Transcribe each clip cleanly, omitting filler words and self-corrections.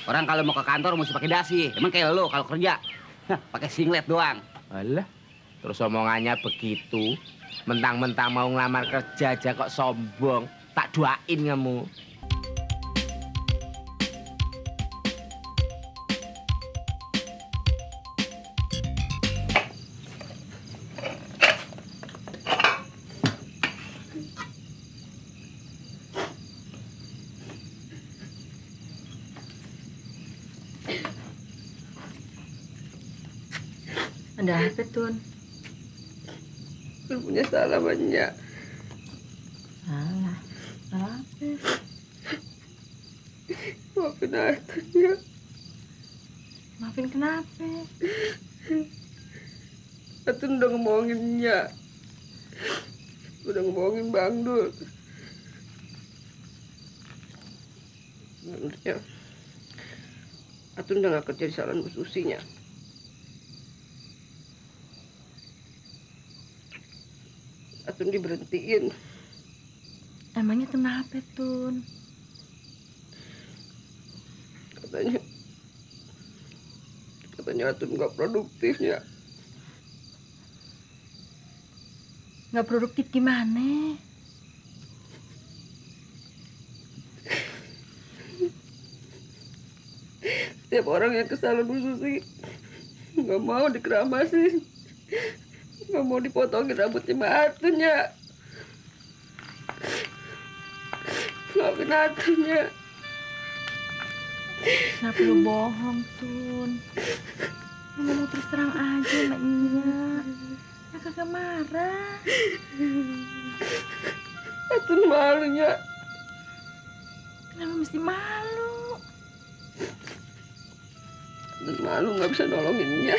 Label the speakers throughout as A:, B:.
A: Orang kalau mau ke kantor mesti pakai dasi. Emang kayak lo kalau kerja pakai singlet doang.
B: Alah, terus omongannya begitu. Mentang-mentang mau ngelamar kerja aja kok sombong. Tak doain kamu.
C: Ada apa, Tun?
D: Lu punya salah banyak.
C: Salah? Salah apa?
D: Maafin Atun ya.
C: Maafin kenapa?
D: Atun udah ngomongin Nya. Udah ngomongin Bang Dul. Sebenarnya Atun udah gak kerja di salon Bu Susinya. Atun diberhentiin.
C: Emangnya kenapa, Tun?
D: Katanya Atun gak produktif ya.
C: Nggak produktif gimana?
D: Setiap orang yang ke salon Bu Susi nggak mau dikeramasin, nggak mau dipotongin rambutnya sama Atun ya. Maafin Atun ya.
C: Kenapa lu bohong, Tun? Lu ngomong terus terang aja sama Nya. Ya kagak marah.
D: Atun malunya.
C: Kenapa mesti malu?
D: Atun malu nggak bisa nolonginnya,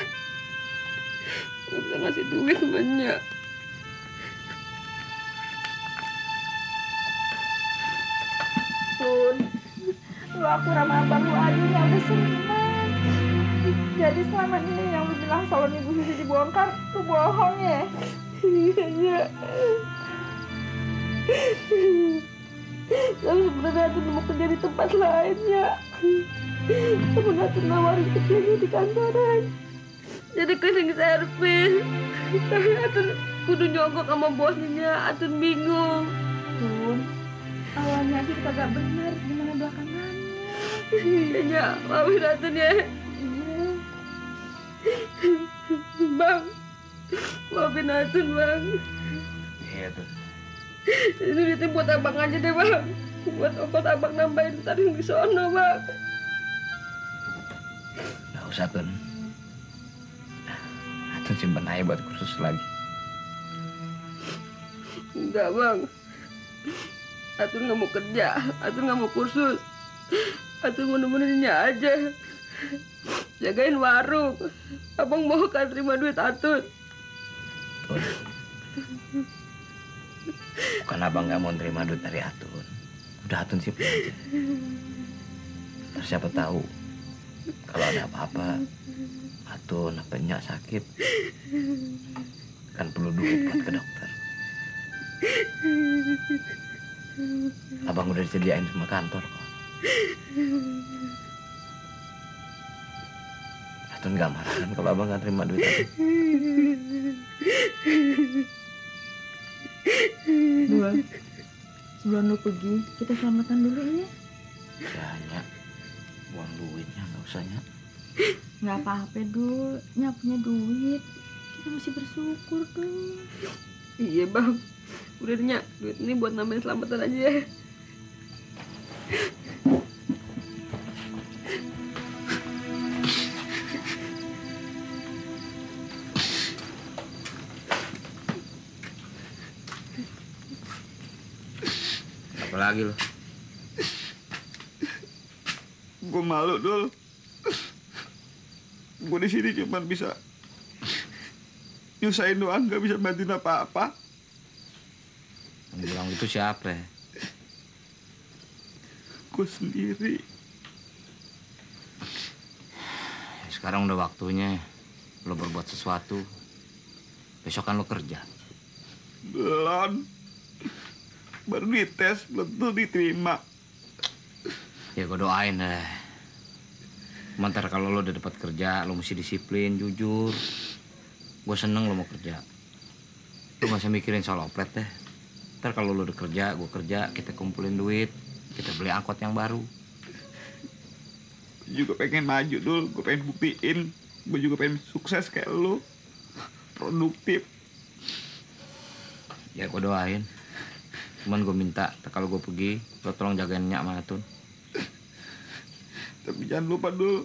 D: nggak bisa ngasih duit sama Nya.
C: Tun, lu aku sama abang lu aja yang udah senang. Jadi selama ini yang lu bilang salon Ibu Susi dibongkar, lu bohong ya?
D: Iya. Tapi sebenarnya Atun mau kerja di tempat lain ya. Temen Atun nawarin kerjanya di kantoran, jadi cleaning service. Tapi Atun kudu nyogok sama bosnya. Atun bingung.
C: Tun, awalnya aja kagak benar, gimana belakangannya?
D: Iya, maafin Atun ya.
C: Iya.
D: Bang, maafin Atun Bang.
B: Iya tuh.
D: Ini duitnya buat abang aja deh Bang. Buat obat abang nambahin taring di sono Bang.
B: Nggak usah, Tun. Atun simpen aja buat kursus lagi.
D: Enggak Bang, Atun nggak mau kerja, Atun nggak mau kursus. Atun mau nemeninnya aja, jagain warung. Abang mau kan terima duit Atun?
B: Tun. Bukan abang nggak mau terima duit dari Atun. Udah Atun simpen aja. Terus siapa tahu kalau ada apa-apa, Atun apa Nya sakit, kan perlu duit buat ke dokter. Abang udah disediain semua kantor kok. Atun nggak marah kan kalau abang nggak terima duit Atun?
C: Dul, sebelum lu pergi, kita selamatan dulu ya.
B: Ya, Nya. Buang duitnya nggak usah, Nya.
C: Nggak apa-apa, Dul. Nya punya duit. Kita mesti bersyukur, Dul.
D: Iya Bang, udah Nya, duit ini buat nambahin selamatan aja ya.
B: Apa lagi lo?
E: Gue malu, Dul. Gue di sini cuma bisa nyusahin doang, nggak bisa bantuin apa-apa.
B: Yang bilang itu siapa?
E: Gue sendiri.
B: Ya, sekarang udah waktunya lo berbuat sesuatu. Besok kan lo kerja.
E: Belum. Baru dites, belum tuh diterima.
B: Ya gue doain deh. Sementara kalau lo udah dapat kerja, lo mesti disiplin, jujur. Gue seneng lo mau kerja. Lo gak usah mikirin soal oplet deh. Ntar kalau lo udah kerja, gue kerja, kita kumpulin duit, kita beli angkot yang baru.
E: Gue juga pengen maju, Dul. Gue pengen buktiin. Gue juga pengen sukses kayak lo. Produktif.
B: Ya gue doain. Cuman gue minta, kalau gue pergi, lo tolong jagain Nyak sama Atun.
E: Tapi jangan lupa, Dul.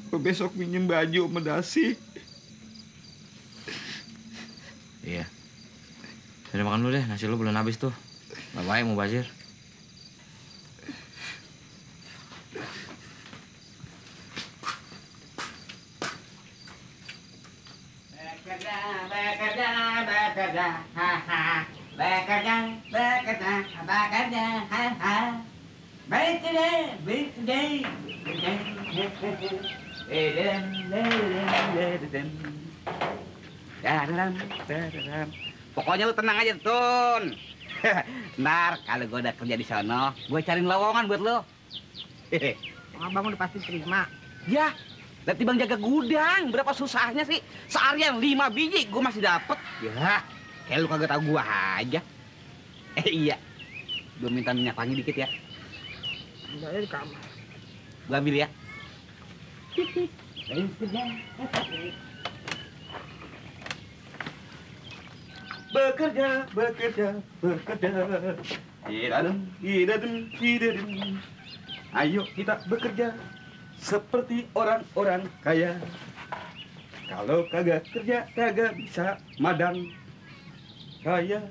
E: Gue besok minjem baju sama dasi.
B: Iya. Udah makan dulu deh, nasi lu belum habis tuh. Gak baik mau bazir.
A: Pokoknya lu tenang aja, Tun. Ntar kalau gue udah kerja di sono, gue cariin lowongan buat lo.
F: Abang udah pasti terima.
A: Ya, dan timbang jaga gudang, berapa susahnya sih? Seharian 5 biji gue masih dapet. Ya, kayak lu kagak tahu gua aja. Iya, gue minta minyak wangi dikit ya.
F: Ada di kamar.
A: Gue ambil ya. Bekerja, bekerja, bekerja. Hidadem. Ayo kita bekerja seperti orang-orang kaya. Kalau kagak kerja, kagak bisa madang kaya.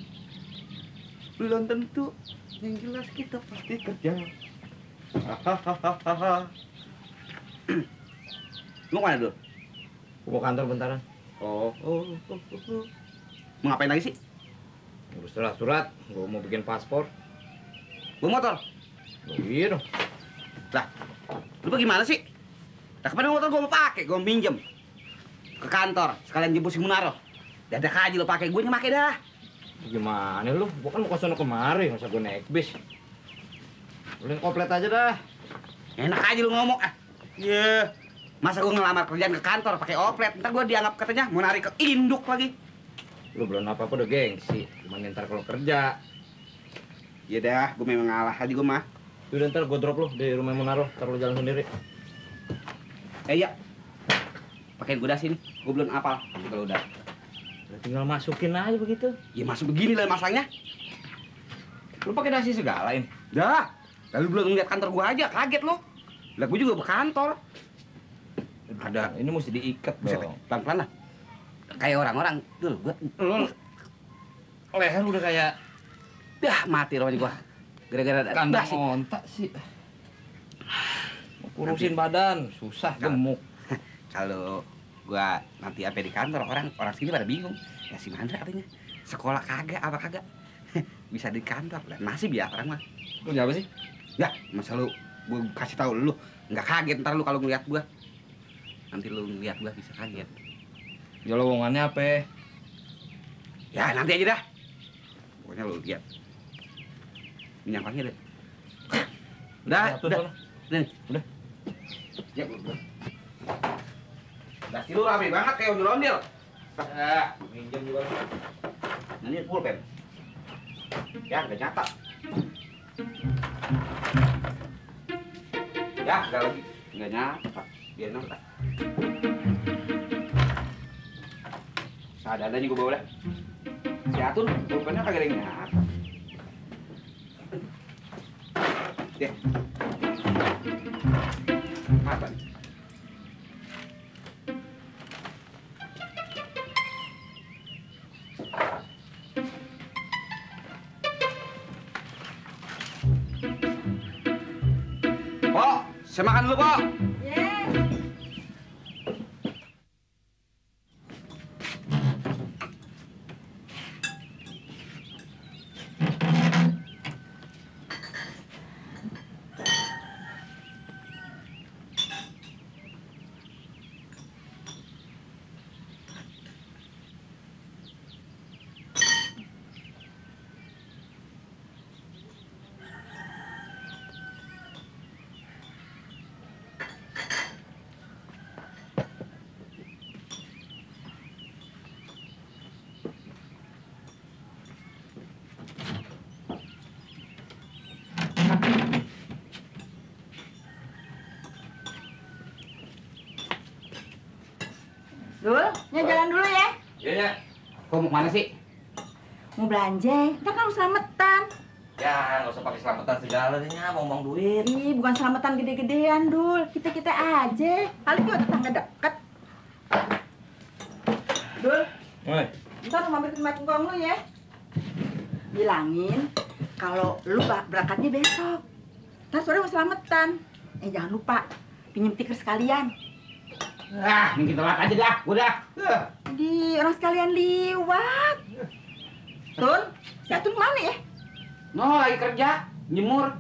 A: Belum tentu, yang jelas kita pasti kerja. Hahaha. Lu mana dulu?
B: Gue mau kantor bentaran.
A: Oh. Mau ngapain lagi sih?
B: Ngurus surat-surat, gue mau bikin paspor.
A: Bawa motor?
B: Iya dong.
A: Lah, lu bagaimana sih? Nah, kemarin motor gue mau pakai, gue minjem ke kantor, sekalian jemput si Munaro. Dadak aja lo pakai, gue nyemakai dah.
B: Gimana lu? Gue kan mau ke sono kemari, masa gue naik bis. Lu yang komplit aja dah.
A: Enak aja lu ngomong, Iya. Masa gue ngelamar kerjaan ke kantor pakai oplet, ntar gue dianggap katanya mau narik ke induk lagi.
B: Lu belum apa-apa udah gengsi, cuman ntar kalau kerja.
A: Iya dah, gue memang ngalah aja gue mah.
B: Udah ntar gue drop lu di rumah Munaro, ntar lu jalan sendiri.
A: Iya. Pakein gue dah sini, gue belum apal. Nanti kalau udah.
B: Udah tinggal masukin aja begitu.
A: Ya masuk begini lah masangnya.
B: Lu pakai dasi segala ini.
A: Dah, lalu belum ngeliat kantor gue aja, kaget lo. Lah gue juga berkantor. Ada,
B: ini mesti diikat dong.
A: Pelan-pelan lah. Kayak orang-orang, tuh gue.
B: Leher udah kayak
A: Dah mati rohnya gue. Gara-gara
B: kandang
A: dasi.
B: ontak sih. Mau kurusin badan, susah, gemuk.
A: Kalau gua nanti sampai di kantor orang sini pada bingung. Ya si Mandra katanya sekolah kagak apa kagak. Bisa di kantor. Lah nasib ya orang mah.
B: Lu siapa sih?
A: Ya, masa lu gua kasih tahu lu nggak kaget ntar lu kalau ngeliat gua. Nanti lu ngeliat gua bisa kaget.
B: Ya lowongannya apa?
A: Ya nanti aja dah. Pokoknya lu lihat. Minyak wangi deh. Udah. Nih, udah. Ya, udah. Dasi lu rapi banget kayak ondel-ondel.
B: Minjem juga.
A: Nah, ini pulpen. Ya, udah nyata. Ya, udah lagi. Nggak nyata. Biar nyata. Seadanya gue bawa dah. Si Atun, pulpennya kagak ada yang nyata. Deh. Apa nih? Pok, saya makan dulu, Pok.
C: Dul, jalan dulu ya.
A: Iya, ya. Kau mau kemana sih?
C: Mau belanja, ntar kan selamatan.
B: Ya, nggak usah pakai selamatan segala deh, ngomong duit.
C: Ih, bukan selamatan gede-gedean, Dul. Kita aja. Paling juga tetangga deket. Dul, ntar lu mampir ke tempat ngkong lu ya. Bilangin kalau lu berangkatnya besok. Ntar sore mau selamatan. Jangan lupa pinjem tikar sekalian.
A: Ah, ini kita telat aja dah. Udah.
C: Di orang sekalian liwat. Tun, si Atun kemana ya?
A: No, lagi kerja, nyemur.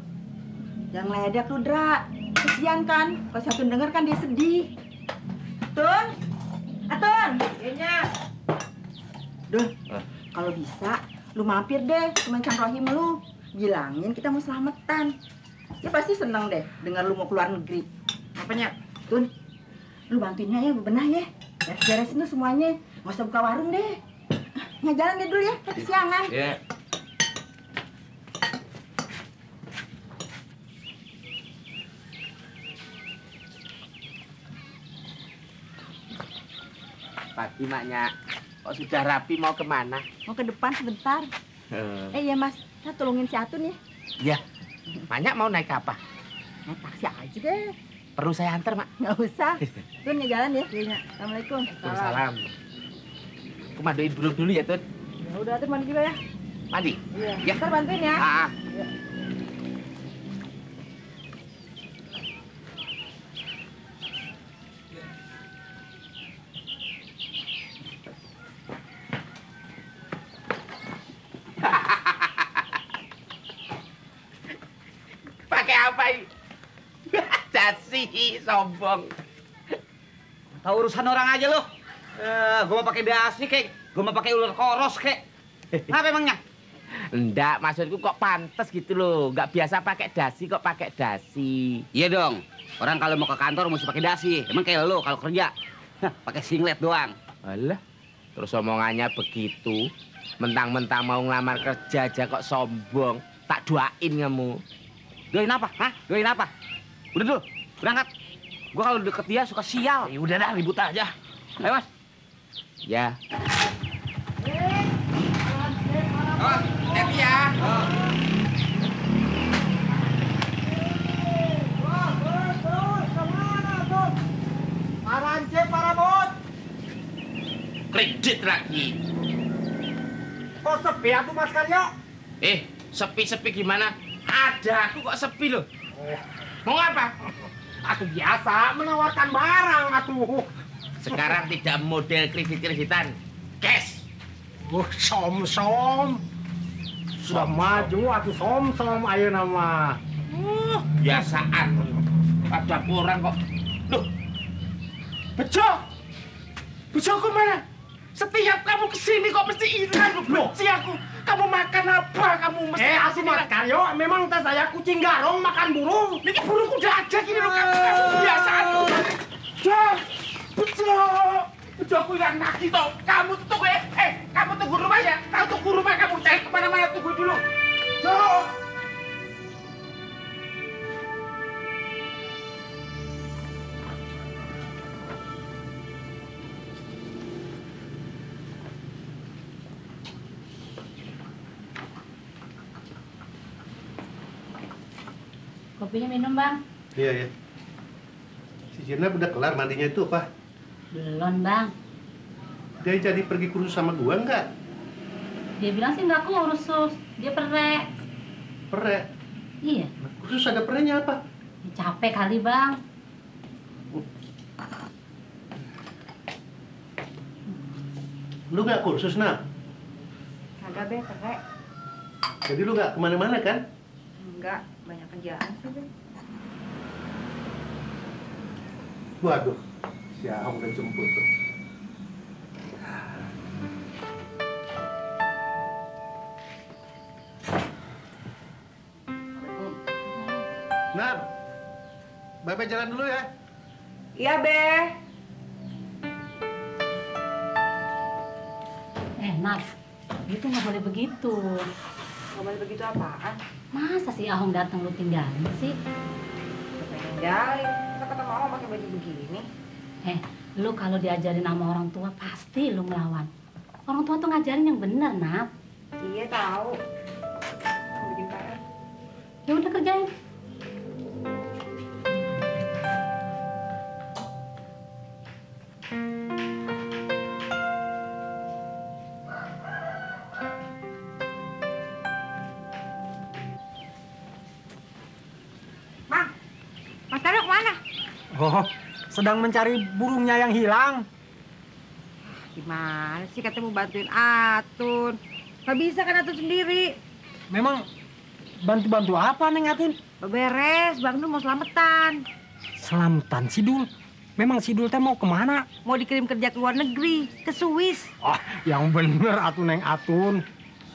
C: Jangan ledek lu, Dra. Kesian kan? Kalau si Atun denger kan dia sedih. Tun, Atun.
F: Iya.
C: Dul, kalau bisa lu mampir deh ke Mancan Rohim lu. Bilangin kita mau selamatan. Dia pasti seneng deh dengar lu mau keluar negeri. Apanya? Tun, lu bantuinnya ya bebenah ya. Beres-beresin tuh semuanya. Nggak usah buka warung deh. Nggak jalan deh dulu ya, kesiangan.
B: Iya.
F: Pagi maknya. Kok sudah rapi mau kemana?
C: Mau ke depan sebentar. Iya mas, saya tolongin si Atun ya.
F: Ya. Maknya mau naik apa?
C: Naik taksi aja deh.
F: Perlu saya antar, Mak?
C: Nggak usah. Tun ya jalan ya. Assalamualaikum.
F: Waalaikumsalam. Aku mandiin burung dulu ya, Tun.
C: Ya udah Atun mandi juga ya.
F: Mandi?
C: Iya.
F: Ya.
C: Ntar bantuin ya.
F: Ah. Pakai apa ini? Dasi sombong.
A: Tahu urusan orang aja lu. Gua mau pakai dasi kek, gua mau pakai ular koros kek. Apa emangnya?
F: Enggak, maksudku kok pantes gitu loh. Nggak biasa pakai dasi kok pakai dasi.
A: Iya dong. Orang kalau mau ke kantor mesti pakai dasi. Emang kayak lu kalau kerja pakai singlet doang.
F: Alah, terus omongannya begitu. Mentang-mentang mau ngelamar kerja aja kok sombong. Tak doain kamu.
A: Doain apa? Hah? Doain apa? Udah dulu, berangkat. Gua kalau deket dia suka sial.
F: Ya udah dah, ribut aja.
A: Ayo mas.
F: Ya. Oh, hati ya.
G: Arance Parabot.
F: Kredit lagi.
G: Kok sepi aku Mas Karyo?
F: Sepi-sepi gimana? Ada aku kok sepi loh. Mau apa?
G: Aku biasa menawarkan barang atuh.
F: Sekarang tidak model kredit-kreditan. Cash.
G: Som-som. Sudah maju atuh som-som ayo nama.
F: Biasaan. Ada orang kok. Loh.
G: Bejo. Bejo kemana? Setiap kamu kesini kok mesti hilang lu benci aku. Kamu makan apa? Kamu mesti aku Mas Karyo, memang tas saya kucing garong makan burung. Ini burung udah ada gini loh kamu kebiasaan lu.
F: Bejo. Bejo aku yang nagih toh. Kamu tunggu kamu tunggu rumah ya. Kamu tunggu rumah, kamu jangan kemana-mana, tunggu dulu. Jo.
D: Kopinya minum, Bang.
H: Iya, ya. Si Jenab udah kelar mandinya itu, apa?
D: Belum, Bang.
H: Dia jadi pergi kursus sama gua enggak?
D: Dia bilang sih nggak kursus. Dia perek.
H: Perek.
D: Iya.
H: Kursus ada perenya apa?
D: Dia capek kali, Bang.
H: Lu nggak kursus, Nak?
C: Kagak be, perek.
H: Jadi lu nggak kemana-mana kan?
C: Enggak, banyak kerjaan sih be.
H: Waduh, si Ahong udah jemput tuh. Nab, Babe jalan dulu ya.
C: Iya be.
D: Naf, itu nggak boleh begitu.
C: Nggak boleh begitu apaan?
D: Masa si Ahong datang lu tinggalin sih?
C: Tinggalin. Kita kata mama pakai baju begini.
I: Lu kalau diajarin sama orang tua pasti lu melawan. Orang tua tuh ngajarin yang bener, Nat.
C: Iya tahu. Bikin PR.
I: Ya udah kerjain.
C: Bang, Mas Taryo kemana?
G: Oh, sedang mencari burungnya yang hilang.
C: Gimana sih katanya mau bantuin Atun? Gak bisa kan Atun sendiri.
G: Memang bantu-bantu apa, Neng Atun?
C: Beres, Bang Dul mau selamatan.
G: Selamatan Sidul. Memang Sidul teh mau kemana?
C: Mau dikirim kerja ke luar negeri, ke Swiss.
G: Oh, yang bener Atun Neng Atun.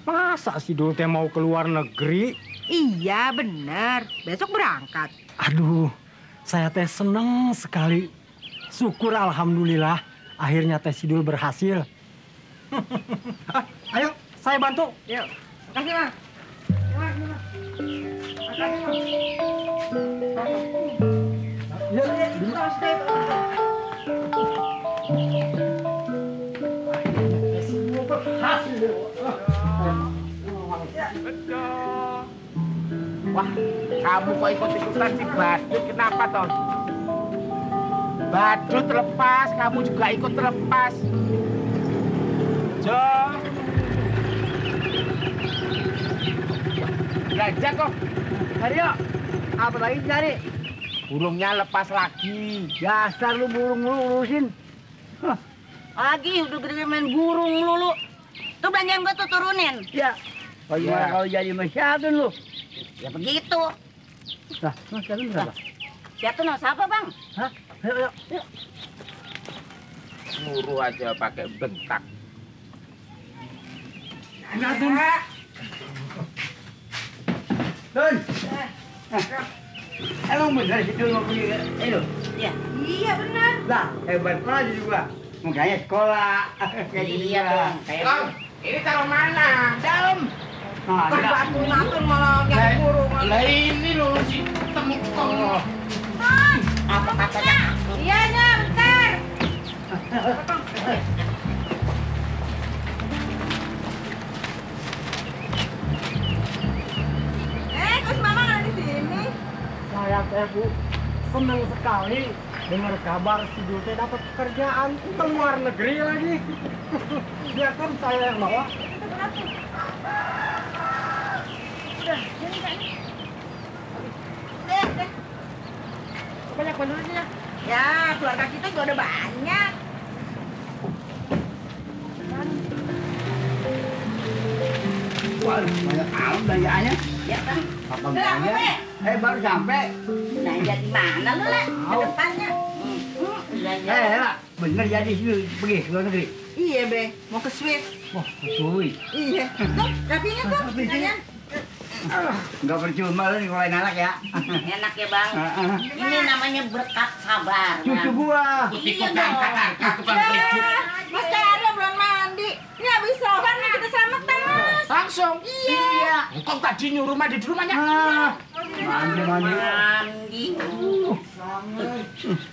G: Masa Sidul teh mau ke luar negeri?
C: Iya bener, besok berangkat.
G: Aduh, saya teh seneng sekali. Syukur alhamdulillah, akhirnya teh Sidul berhasil. Ayo, saya bantu.
C: Yuk, makasih Bang. Makasih Bang.
F: Wah, kamu kok ikut-ikutan si Badut, kenapa toh? Badut lepas, kamu juga ikut lepas. Jo. Belanja kok.
G: Aryo, apa lagi cari?
F: Burungnya lepas lagi.
G: Dasar lu burung lu urusin.
J: Lagi udah gede main burung lu. Tuh belanjaan gua tuh turunin.
G: Ya. Bagaimana kalau jadi masyadun lu?
J: Ya begitu.
G: Nah, masyadun berapa?
J: Siapa tuh siapa bang?
G: Hah? Ayo.
F: Nyuruh aja pakai bentak.
G: Masyadun.
A: Tun. Emang bener Sidul mau pergi ke itu?
J: Iya.
C: Iya bener.
A: Lah, hebat banget juga. Makanya sekolah. Kayak gitu
J: Iya
A: juga.
J: dong. Kayak
F: Bang, ini taruh mana?
A: Dalam. Nah,
C: Pas
A: ada.
C: Atun malah nyari burung.
F: Lah ini loh si temu kong.
J: apa katanya?
C: Iya nya, bentar. Kos Mama nggak ada di sini?
G: Saya teh Bu seneng sekali dengar kabar Sidul teh dapat pekerjaan ke luar negeri lagi. Biarkan saya yang bawa.
C: Udah, sini Kak. Deh. Banyak bantuannya. Ya, keluarga kita juga udah banyak.
A: Waduh, banyak amat belanjaannya.
J: Ya bang.
A: Apa belanja? Baru sampai.
J: Belanja di mana lu lah? Ke depannya. Belanja.
A: Lah, bener jadi Sidul pergi ke luar negeri.
C: Iya, Be. Mau ke Swiss.
A: Wah, kusui.
C: Iya. Tuh, rapinya tuh. Kalian.
A: Enggak percuma lu nikolain anak ya.
J: Enak ya bang. Ini namanya berkat sabar.
A: Cucu gua.
J: Iya dong.
F: Tukang kredit.
C: Mas Taryo belum mandi. Ini habis sokan nih kita selamatan, Mas.
F: Langsung.
C: Iya.
F: Engkau tadi nyuruh mandi di rumahnya.
A: Mandi.
J: Mandi.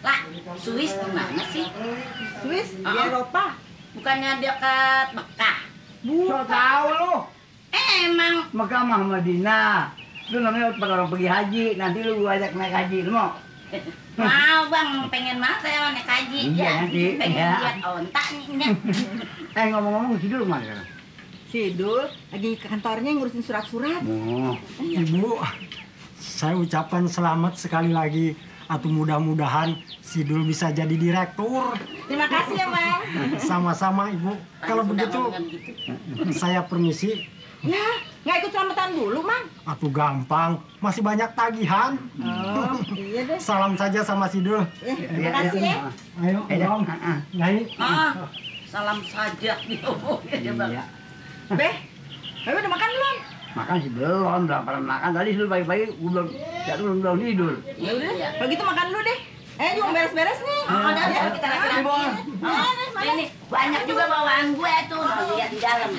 J: Lah, Swiss gimana sih?
C: Swiss di Eropa.
J: Bukannya dekat Mekah?
A: So tahu lu.
J: Emang.
A: Mekah mah Madinah. Lu namanya orang pergi haji, nanti lu gua ajak naik haji, lu mau?
J: Mau bang, pengen banget saya naik haji.
A: Iya, nanti.
J: Pengen
A: Ya.
J: lihat ontak nih.
A: Ngomong-ngomong Sidul kemana sekarang?
C: Sidul lagi ke kantornya ngurusin surat-surat.
A: Oh.
G: Ibu, saya ucapkan selamat sekali lagi. Atau mudah-mudahan Sidul bisa jadi direktur.
C: Terima kasih ya, Bang.
G: Sama-sama Ibu. Kalau begitu, saya permisi.
C: Ya, nggak ikut selamatan dulu, Mang.
G: Atuh gampang, masih banyak tagihan.
C: Oh, iya deh.
G: Salam saja sama Sidul.
C: Terima kasih ya.
G: Ayo, Om. Nyai.
J: Salam saja.
A: Iya.
C: Beh, Bebe udah makan belum?
A: Makan sih belum pernah makan. Tadi Sidul pagi-pagi gua belum tidur.
C: Ya udah, kalau gitu makan dulu deh. Juga beres-beres nih.
J: Udah, kita laki-laki. Ini banyak juga bawaan gue tuh. Lihat di dalam.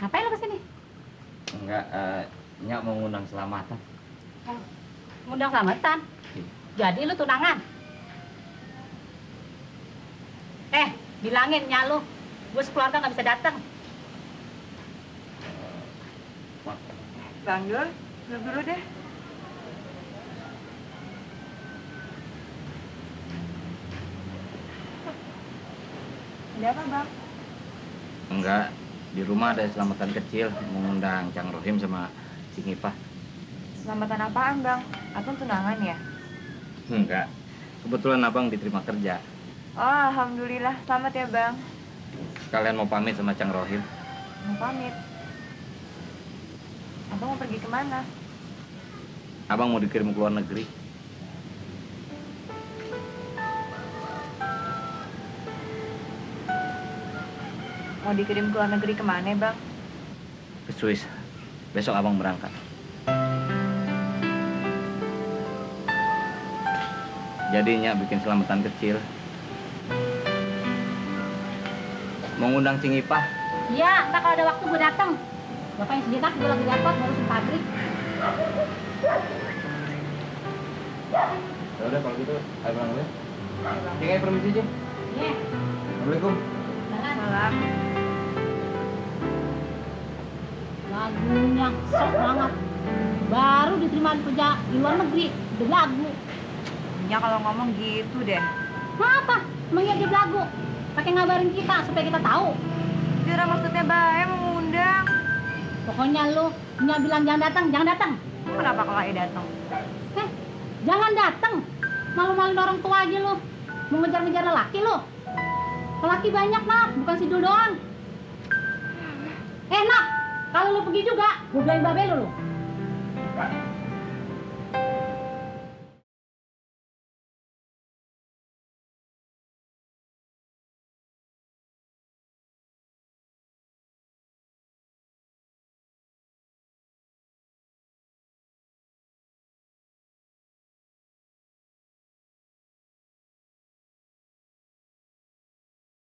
I: Ngapain lo kesini?
B: Enggak, Nyak mau ngundang selamatan.
I: Ngundang selamatan? Jadi lu tunangan? Bilangin Nyak lu, gue sekeluarga nggak bisa datang.
C: Bang Dul, duduk dulu deh. Ada apa, Bang?
B: Enggak, di rumah ada selamatan kecil, mengundang Cang Rohim sama Cing Ipah.
C: Selamatan apaan, Bang? Abang tunangan ya?
B: Enggak, kebetulan abang diterima kerja.
C: Oh, alhamdulillah. Selamat ya, Bang.
B: Kalian mau pamit sama Cang Rohim?
C: Mau pamit. Abang mau pergi kemana?
B: Abang mau dikirim ke luar negeri.
C: Mau dikirim ke luar negeri kemana, Bang?
B: Ke Swiss. Besok abang berangkat. Jadinya bikin selamatan kecil. Mau ngundang Cing Ipah?
I: Iya, ntar kalau ada waktu gue datang. Bapaknya sejenak gue lagi dapat ngurusin pabrik.
B: Ya udah kalau gitu, ayo pulang dulu. Cing, permisi aja.
I: Iya.
B: Assalamualaikum.
C: Salam.
I: Lagunya sok banget. Baru diterima kerja di luar negeri, udah lagu.
C: Ya kalau ngomong gitu deh.
I: Kenapa? Emang iya dia belagu? Pakai ngabarin kita supaya kita tahu.
C: Dia maksudnya bae mau ngundang.
I: Pokoknya lu Nya bilang jangan datang, jangan datang.
C: Kenapa kakak datang?
I: Jangan datang. Malu-maluin orang tua aja lu. Mau ngejar-ngejar lelaki lu. Lelaki banyak, Nak, bukan si Dul doang. Nak, kalau lu pergi juga, gue bilang babe lu.